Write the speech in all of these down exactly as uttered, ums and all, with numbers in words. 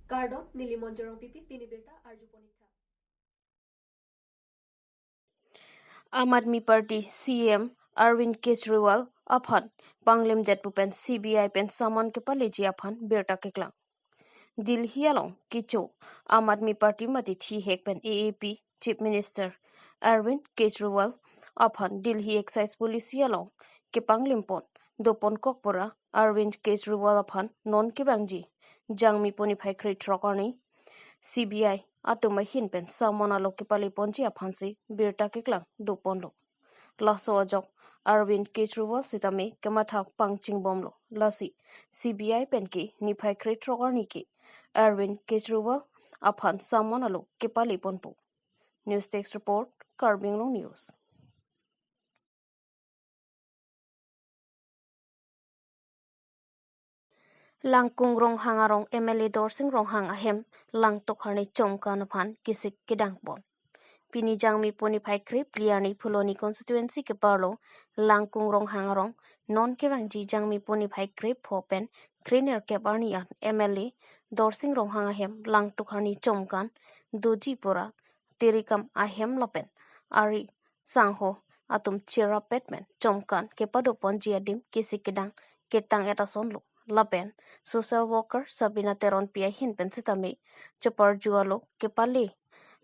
Kardom, neli Monjorong Pipi, pini birta arju ponik tha. Aam Aadmi Party C E M Arvind Kejriwal aphan panglimdet pu pen C B I pen summon kepaleji aphan birta keklang. Delhi along kecho Aam Aadmi Party mate thihek pen A A P Chief Minister Arvind Kejriwal aphan Delhi Excise Policy along kepanglim pon dopon kok pura Arvind Kejriwal aphan non kevangji Jangmi puniphai krethrok arni C B I atum ahin pen summon alo kepale ponji aphansi birta keklang doponlo. Laso ajok Arvind Kejriwal sitame kematha pangching bomlo. Lasi C B I pen ke niphai krethrok arni ke Arvind Kejriwal aphan summon alo kepale ponpo. News Desk Report, Karbi Anglong News. Langkung Ronghang arong M L A Dorsing Ronghang ahem Langtuk Harni Chomkan aphan kisik kedang pon. Pini Jangmi puniphai krephli arni Phuloni constituency keparlo Langkung Ronghang arong non kevangji Jangmi puniphai krepho pen krenerkep arni an M L A Dorsing Ronghang ahem Langtuk Harni Chomkan doji pura Tirikam ahem lapen ari sangho atum chirapet pen Chomkan kepado ponji adim kisik kedang ketang et asonlo. Lapen social worker Sabina Teronpi ahin pen sitame cheparju alo kepale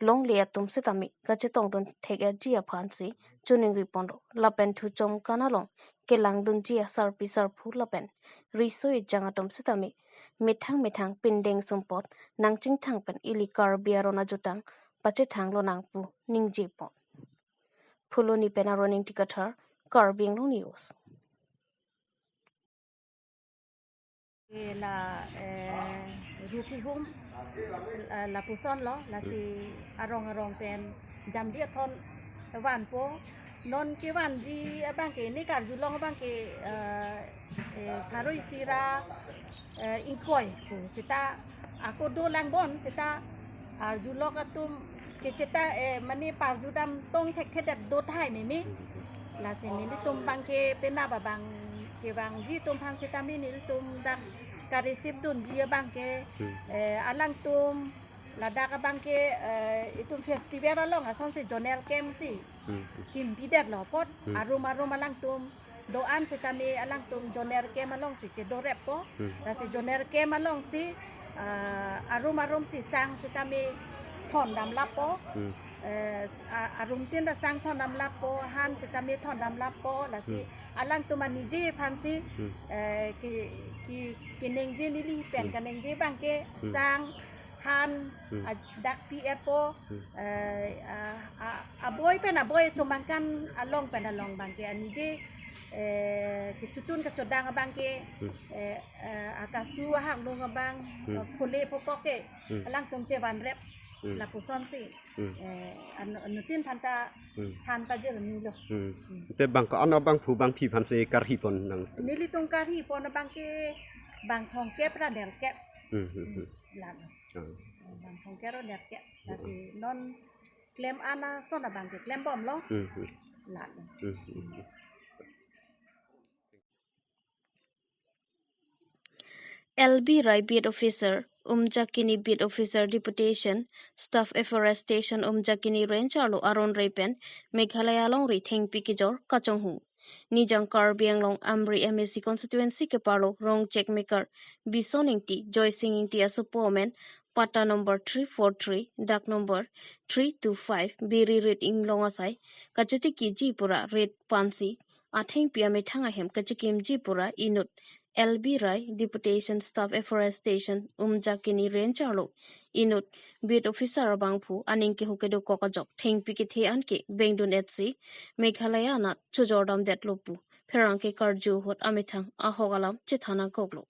longle atum sitame kachetongdun thek-etji aphansi choningri ponlo. Lapen thu Chomkan along kelangdunji asarpi sarpo lapen riso ejang atum sitame methang methang pindeng sumpot nangchingthang pen ili Karbi aron ajutang pachethang lonang pu ningje pon. Phuloni pen Aron Ingti Kathar, Karbi Anglong News. La, eh, Ruki Hum, la, lapusonlo, lasi arong arong pen jamdi athon vanpo, non kevanji abang ke, ne karjulong abang ke, eh, eh, pharo isi ra, eh, ingkoi pu seta ako dolang bon seta arjulok atum kecheta, eh, mane parjudam tong thekthedet do thai meme. Lasi nelitum abang ke penap abang kevangji atum aphan sitame nelitum dak ka-receive dunji abang ke, Hmm. eh, alangtum ladak abang ke, eh, itum festival along asonsi zonal camp si Hmm. kimpidetlo apot Hmm. arum arum alangtum do-an sitame alangtum zonal camp alongsi chedoreppo. Hmm. Lasi zonal camp alongsi, ah, arum arum si sang sitame thondam lapo. Hmm. Eh, s-, a-, arumtin ra sang thondam lapo, han sitame thondam lapo, lasi Hmm. alangtum aniji aphansi, Hmm. eh, ki, ki, kiningje neli pen Hmm. kaningje abang ke Hmm. sang han Hmm. a-, dak pi-etpo, Hmm. eh, a, a, aboi pen aboi chomangkan along pen along abang ke aniji, eh, kechotun kachodang abang ke, Hmm. eh, eh, akasu ahak lung abang, Hmm. eh, phule phokok ke, Hmm. alangtum chevanrep, Hmm. lapusonsi, Hmm. eh, anu, anutin aphanta, Hmm. than pajirmilo. Hmm. Hmm. Te bang ko-an abangphu bangphi aphansi karhi pon nang? Nelitum karhi pon abang ke bang thomkep ra nerkep. Hmm, hmm, hmm. Lalo. Ah. Bang thomkep ra nerkep. Hmm. Lasi non klem an ason abang ke klembomlo. Hmm, hmm. Lalo. Hmm, hmm, hmm. L B Rai Beat Officer, Umjakini Beat Officer Deputation, Staff Afforestation Umjakini Range arlo aron rei pen Meghalaya alongri thengpi kejor kachonghu. Nijang Karbi Anglong Amri M A C constituency keparlo Rongchek Mekar Bison Ingti, Joysing Ingti asopo amen patta number three four three, dak number three two five, Biri Rit Inglong asai kachotikiji pura rit aphansi athengpi amethang ahem kachekimji pura inut L B Rai Deputation Staff Afforestation Umjakini Range arlo inut Beat Officer abangphu aning kehu kedokok ajok thengpi kethe an ke bengdun-etsi Meghalaya anat chojordamdetlo pu pherangke karju ahut amethang ahok alam chethan nangkoklo.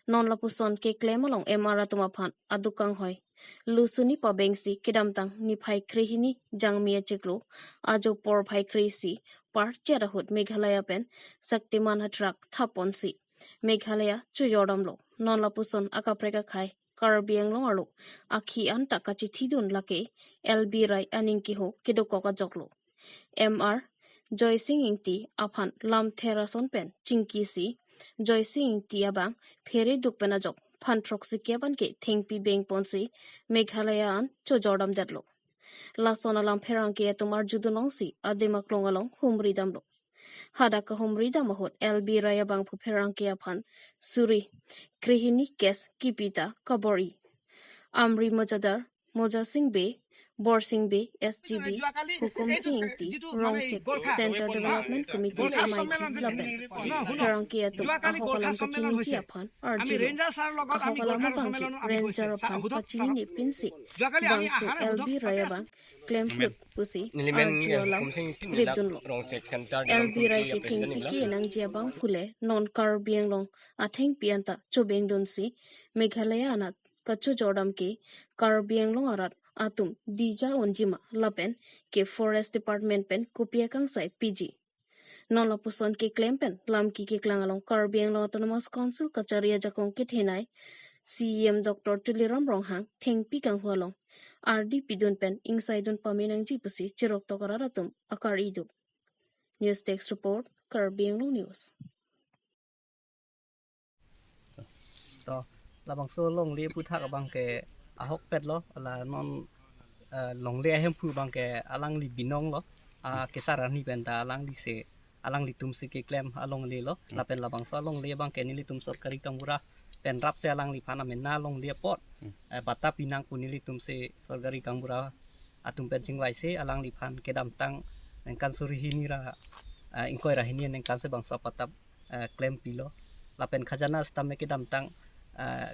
Non lapuson keklem along M R atum aphan aduk kanghoi lusuni pabengsi kedamtang niphai krehini Jangmi achiklo ajo porphai kre-isi parchet ahut Meghalaya pen Shaktiman hatrak thaponsi Meghalaya chojordamlo. Non lapuson akaprek akhei Karbi Anglong arlo akhi anta kachithidun lake L B Rai aning kehu kedokok ajoklo. M R Joysing Ingti aphan lamther ason pen chingkisi Joysing Ingti abang phere duk pen ajok phan throksi kep an ke thengpi beng ponsi Meghalaya an chojordamdetlo. Lason alam pherangke atum arjudun longsi adim aklong along humri damlo. Hadak kahumri dam ahut L B Rai abangphu pherangke aphan suri krehini case kipi ta kabor-i. Amri Mojadar, Moja Sing Bey, Bor Sing Bey, S G B, Hukum Sing Ingti, Rongchek, Centre Development Committee amaiphi lapen pherangke atum ahok alam kachiniji aphan arjulo. Ahok alam abang ke ranger aphan pachinine pinsi bangso L B Rai abang klemplut pusi arju alam krepdunlo. L B Rai ke thengpi ke-e nangji abangphu le non Karbi Anglong athengpi anta chobengdunsi Meghalaya anat kachojordam ke Karbi Anglong arat atum dija unjima lapen ke Forest Department pen kopi akangsai piji. Non lapuson keklem pen lamki keklang along Karbi Anglong Autonomous Council kachari ajakong kethenei C E M Doctor Tuliram Ronghang thengpi kanghu along ardi pidun pen ingsaidun pame nangji pusi chirok tokarat atum akar-i do. News Desk Report, Karbi Anglong News. To, labangso longle aphuthak abang ke ahokpet lo, la non, eh, longle ahemphu abang ke alangli binong lo, ah, kesar arni pen ta alangli se, alanglitum si keklem alongle lo, Hmm. lapen labangso alongle abang ke nelitum sorkari gaonbura pen rap se alangliphan amena longle apot, Hmm. eh, patta pinang pu nelitum si sorkari gaonbura atum pen chingvai se alangliphan kedamtang ningkan suri hini ra, eh, ingkoi ra hini ningkan si bangso apatta, eh, klempilo. Lapen khajana sitame kedamtang, eh,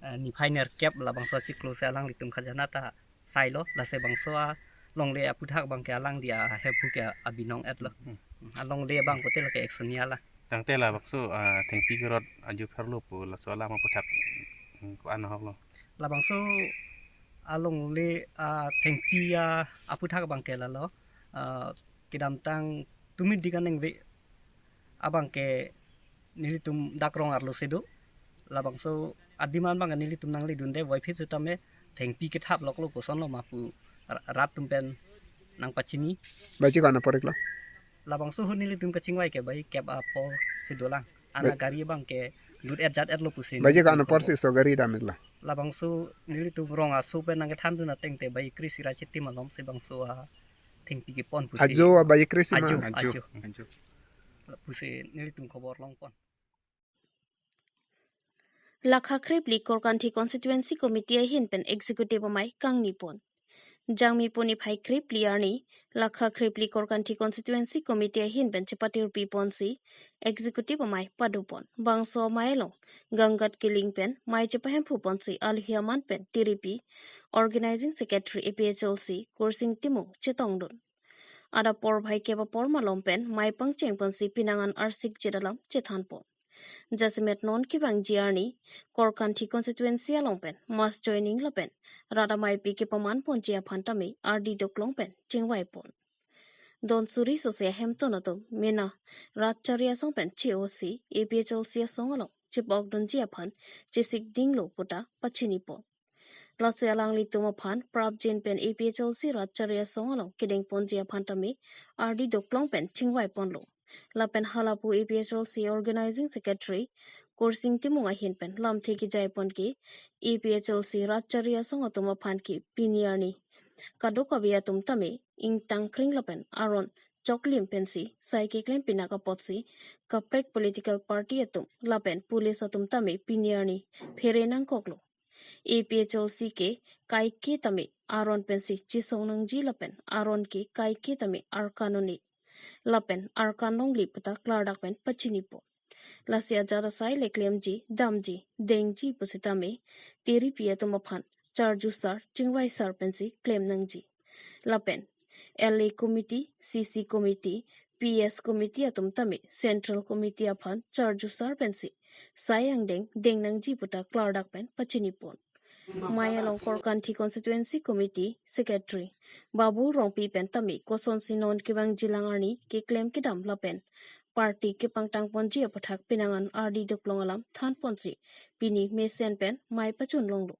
eh, niphai nerkep labangso achiklo si alanglitum khajana ta sailo, lasi bangso alongle aphuthak abang ke alangli ahemphu ke abinong-et lo. Hmm. Alongle abang pote lake action ya la. Tangte labangso, ah, thengpi kerot aju pherlo pu laso alam aphuthak, hmm, ko-an ahok lo. Labangso alongle, ah, thengpi, ah, aphuthak abang ke lalo, ah, kedamtang tumit dikan nengve abang ke nelitum dak rong arlo si do. Labangso adiman abang ke nelitum nangledunde, voiphit sitame thengpi kethap loklo kosonlo ma pu ra-, rat atum pen nangpachini. Baji ko-an apor iklo? Labangso ahut nelitum kachingvai ke bai kep apor si dolang. Ana Bai- gari abang ke lut-et jat-et lo pusi Baji ko-an nelitum apor kobo. Si so gari dam iklo? Labangso nelitum rong aso pen nangkethandun ateng te bai kre-isi ra chitim alom si bangso athengpi kepon pusi. Ajo, ah, bai kre-isi ma? Ajo, Ajo. ajo. Ajo. Pusi nelitum khobor longpon. Lakha krephli Korkanthi Constituency Committee ahin pen Executive amei kangnipon. Jangmi puni phai krephli arni, Lakha krephli Korkanthi Constituency Committee ahin pen chepatirpi ponsi Executive amei padopon. Bangso amei along Gangat Killing pen mei chepahemphu ponsi alohi aman pen tiripi Organizing Secretary A P H L C Kursing Timung chetongdun. Adap porphai kep apor malom pen mei pangcheng ponsi pinangan arsik jet alam chethanpon. Jasemet non kevangji arni Korkanthi Constituency along pen mass joining lapen rat ameipi kepaman ponji aphan tame ardi doklong pen chingvaipon. Don suri sose ahemtun atum mena rat chari asong pen che-osi A P H L C asong along chepokdunji aphan chesik dinglo puta pachinipon. Lasi alanglitum aphan prapjin pen A P H L C rat chari asong along kedengponji aphan tame ardi doklong pen chingvaiponlo. Lapen halapu A P H L C Organizing Secretary Kursing Timung ahin pen lamthe kejaipon ke A P H L C rat chari asong atum aphan ke pini arni kadokave atum tame ingtangkring lapen aron choklim pensi sai keklem pinak apotsi kaprek political party atum lapen police atum tame pini arni phere nangkoklo. A P H L C ke kaike tame aron pensi chesong nangji lapen aron ke kaike tame arkan un-e lapen arkan longle puta klardak pen pachinipon. Lasi ajat asai le klemji, damji, dengji pusitame tiripi atum aphan charjusar, chingvaisar pensi klem nangji. Lapen L A Committee, C C Committee, P S Committee atum tame Central Committee aphan charjusar pensi sai angdeng deng nangji puta klardak pen pachinipon. Mei along Korkanthi Constituency Committee Secretary Babul Rongpi pen tame kosonsi non kevangjilang arni keklem kedam lapen party kepangtangponji aphuthak pinangan ardi doklong alam thanponsi pini mesen pen mei pachun longlo.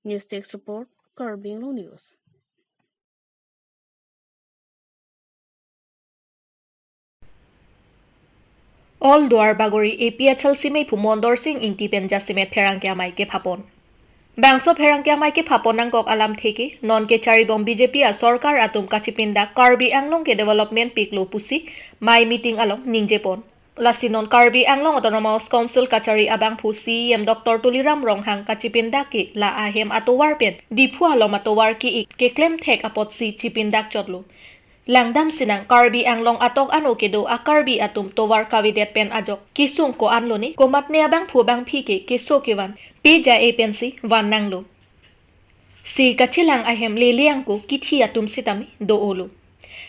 News Desk Report, Karbi Anglong News. All Duar Bagori A P H L C meiphu Mondor Sing Ingti pen jasemet pherangke amei kephapon. Bangso pherangke amei kephapon nangkok alamthe ke, non kecharibom B J P asorkar atum kachipindak Karbi Anglong ke development piklo pusi mei meeting along ningjepon. Lasi non Karbi Anglong Autonomous Council kachari abangphu C E M Doctor Tuliram Ronghang kachipindak ke la ahem atovar pen Diphu alom atovar ke-ik keklem thek apotsi chipindak chotlo. Langdam sinang Karbi Anglong atok ano kedo a Karbi atum tovar kavedet pen ajok kesung ko-an lone, komatne abangphu bangphi ke keso kevan, pe ja-e pensi van nanglo. Si kachelang ahem lele angko kithi atum sitame do-olo.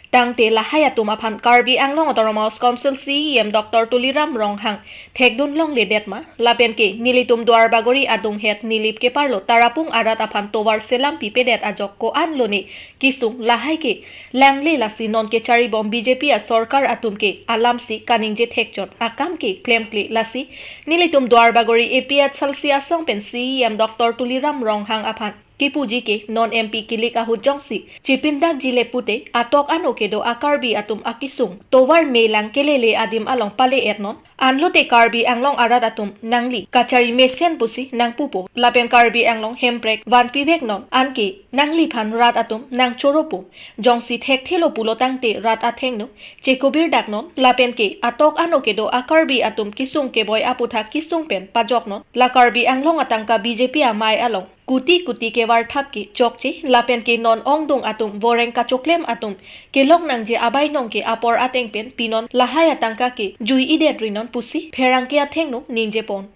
Tangte lahai atum aphan Karbi Anglong Autonomous Council C E M Doctor Tuliram Ronghang thekdun longledet ma, lapen ke nelitum Duar Bagori adunghet Nilip keparlo Tarapung arat aphan tovar selam pipedet ajok ko-an lone kesung lahai ke langle, lasi non kecharibom B J P asorkar atum ke alamsi kaningje thekchot, akam ke klemkle, lasi nelitum Duar Bagori A P H L C asong pen C E M Doctor Tuliram Ronghang aphan kipuji ke non M P kilik ahut jongsi chipindakji le pute atok ano kedo a Karbi atum akesung tovar melang kelele adim along pale-et non. Anlote Karbi Anglong arat atum nangli kachari mesen pusi nangpupo. Lapen Karbi Anglong hemprek vanpivek non, anke nangliphan rat atum nangchoropo. Jongsi thekthelo pulo tangte rat athengno chekobirdak non. Lapen ke atok ano kedo a Karbi atum kesung keboi aputhak kesung pen pajok non. La Karbi Anglong atangka B J P amei along kuti kuti kevarthap ke chokche, lapen ke non ongdung atum voreng kachoklem atum kelong nangji abainong ke apor ateng pen pinon lahai atangka ke jui-idet rinon pusi pherangke athengno ningjepon.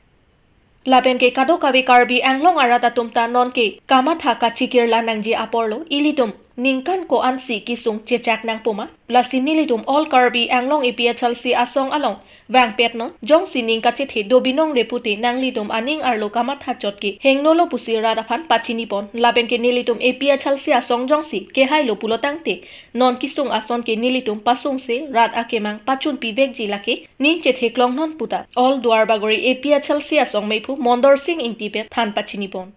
Lapen ke kadokave Karbi Anglong arat atum ta non ke kamatha kachikirla nangji aporlo, ilitum ningkan ko-ansi kesung chechak nangpo ma. Lasi nelitum All Karbi Anglong A P H L C asong along vangpet non, jongsi ning kachethe dobinong le pute nanglitum aning arlo kamatha chot ke hengnolo pusi rat aphan pachinipon. Lapen ke nelitum A P H L C asong jongsi kehailo pulo tangte non kesung ason ke nelitum pasungse rat akemang pachunpivekji, lake ning chetheklong non puta All Duar Bagori A P H L C asong meiphu Mondor Sing Ingti pen than pachinipon.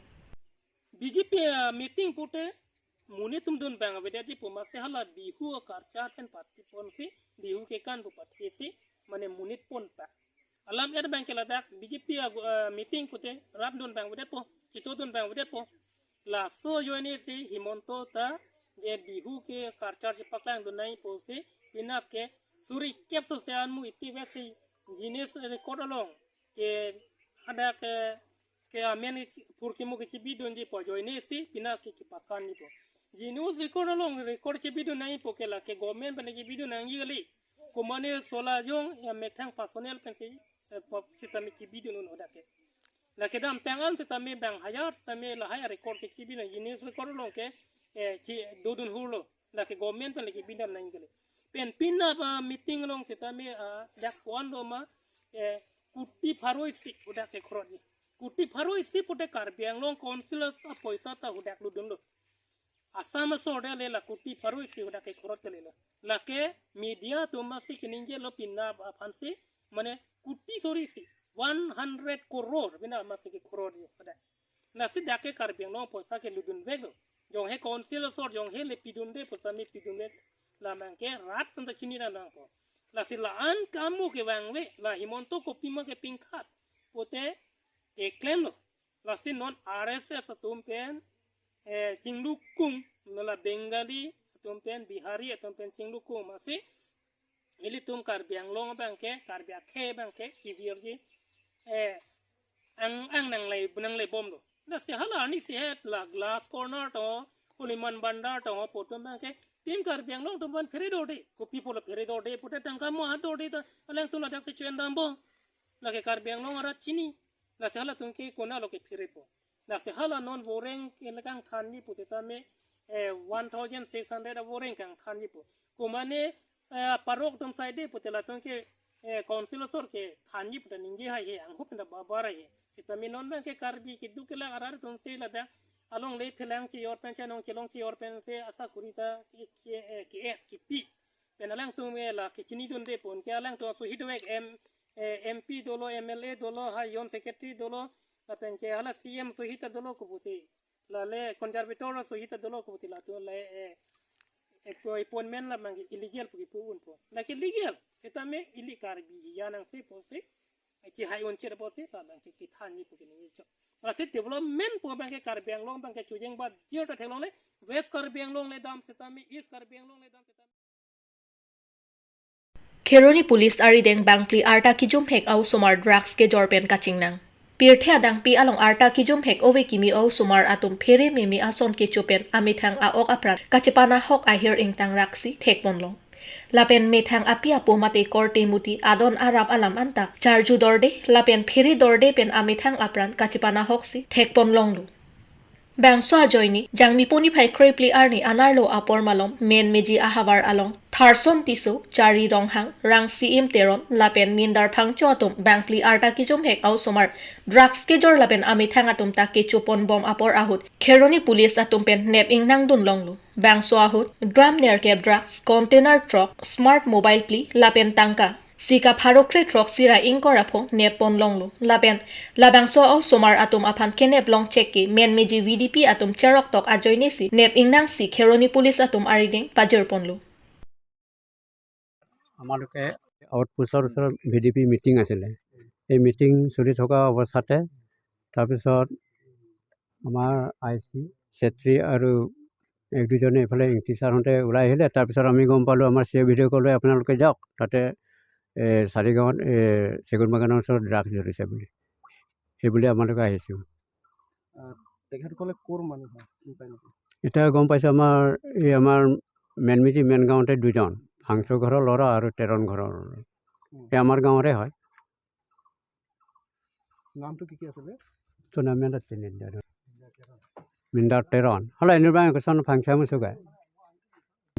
B J P, ah, meeting pute monit atum dun bang avedetji pu, masi hala Bihu a-culture pen patiponsi, Bihu kekan pu pathesi, mane monit pon pa. Alam-et abang ke ladak B J P a, ah, meeting pute rat dun bang avedetpo, chito dun bang avedetpo. Laso ajoinesi Himanta ta je Bihu ke-culture chepaklangdun nangji pusi, penap ke suri kep sose anmu iti vesi Guinness Record along ke hadak ke ke amen phurkimo kechebidunji pu ajoinesi penap ke kepakanji pu. Guinness Record along record chebidun nangji pu ke lake government pen chebidun nangji kali. Komane sola jong ya methang personal pen si, eh, pop sitame chebidun un hadak ke. Lake damtang an sitame bang hajar sitame lahai record kechebidun Guinness Record along ke, eh, chi dodun hurlo. Lake government pen lake bindam nangji kali. Pen penap a meeting along sitame, ah, dak ko-an do ma, eh, kuti pharo isi hadak ke khorotji. Kuti pharo isi pute Karbi Anglong Council apoisa ta hadak ludunlo. Assam asor ta le la kuti pharo isi hadak ke khorot kalilo. Lake media atum masi keningjelo penap aphansi, mane kuti suri isi, one hundred crore penap masi kekhorotji hadak. Lasi dak ke Karbi Anglong apoisa ke ludunveklo. Jong he Council asor jong he le pidunde pu sitame pidunde, la abang ke rat atum ta chini nangpo. Lasi la-an akam mo kevangve, la Himanta kopima kepingkhat pute keklemlo. Lasi non R S S atum pen, eh, chinglukung, la Bengali atum pen, Bihari atum pen chinglukung, masi ilitum Karbi Anglong abang ke, Karbi akhei abang ke kevirji, eh, ang, ang nangle, nanglebomlo. Lasi hala arnisi het la Glass Corner to, Hanuman Bandar to, pu atum abang ke Team Karbi Anglong atum aphan phere dorde, kopi pulo phere dorde pute tangka mo-at dorde ta, alangtum ladak si chuendampo. Lake Karbi Anglong arat chini. Lasi halatum ke konatlo kepherepo. Lasi hala non voreng ke le kangthanji pu sitame, eh, one thousand six hundred a voreng kangthanji pu. Komane, eh, parok atum saide pute latum ke, eh, Council asor kethanji puta ningje haihe, angho pen ta babar haihe. Sitame non abang ke Karbi keduk kelak arat atum si ladak alongle phelang chejor pen, chenong chelong chejor pensi asakuri ta ke, ke, eh, ke, eh, kepi. Pen alangtum, eh, la kechinidunde pu, ke alangtum asohit vek M, eh, M P dolo, M L A dolo, ha Union Secretary dolo, lapen ke hala C M asohit ta dolo kopusi. Lale conservator asohit ta dolo kopusi latum le, eh, Epo, eponmen labang ke illegal pu kipu unpo. Lake legal. Setame ili Karbi ya nangsepo si, kehai unchir po si, labang ke kethanji pu keningje chot. Lasi development pu abang ke Karbi Anglong abang ke chojeng ba jir ta theklongle, West Karbi Anglong le dam setame, East Karbi Anglong le dam setame. Kheroni Police arideng bangphli arta kijumhek a-osomar drugs kejor pen kachingnang. Pirthe adangpi along arta kijumhek ove kimi a-osomar atum phere meme ason kecho pen amethang a-ok apran kachepanahok ahir ingtang raksi thekponlong. Lapen methang api apo mate korte muti adon arap alam anta charju dorde lapen phere dorde pen amethang apran kachepanahok si thekponlonglo. Bangso ajoine Jangmipo niphai krephli arni anerlo apor malom Menmeji ahavar along Tharson Tisso, Chari Ronghang, Rangsiim Teron lapen Mindar Phangcho atum bangphli arta kijumhek a-osomar drugs kejor lapen amethang atum ta kechoponbom apor ahut Kheroni Police atum pen nep ingnangdunlonglo. Bangso ahut gram nerkep drugs, container truck, smart mobile phli lapen tangka sika pharo kre throksi ra ingkoi ra pho nepponlonglo. Lapen labangso a-osomar atum aphan keneplong check ke Menmeji V D P atum cheroktok ajoine si nep ingnang si Kheroni Police atum arideng pajirponlo. আমালোকে আউটপোষ্টৰ ওচৰত V D P meeting আছিলে। এই মিটিং চলি থকা অৱস্থাতে তাৰপিছত আমাৰ আই চি, ছেত্ৰী আৰু এক দুজনে এইফালে ইংতি ছাৰহঁতে ওলাই আহিলে। তাৰপিছত আমি গম পালোঁ, আমাৰ চি এ ভিডিঅ' কলে, "আপোনালোকে যাওক, তাতে, এ, চাৰিগাঁৱত, এ, চেগুন বাগানৰ ওচৰত ড্ৰাগছ ধৰিছে" বুলি। সেইবুলি আমালোকে আহিছোঁ। আহ, তেখেতসকলে ক'ৰ মানুহ হয়, চিনি পায় নেকি? এতিয়া গম পাইছোঁ, আমাৰ, এই আমাৰ মেনমিজি মেইন গাঁৱতে দুজন, ফাংচু ঘৰৰ ল'ৰা আৰু তেৰণ ঘৰৰ। উম। এই আমাৰ গাঁৱৰে হয়। নামটো কি কি আছিলে? তো নাম এটা চিনি দিয়া নাই। মিণ্ডাৰ তেৰণ। হ'লে এনে বাং একোজন ফাংচা মুচুগা।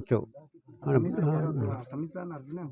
তো। আছামিজ, আছামিজ না, না, না।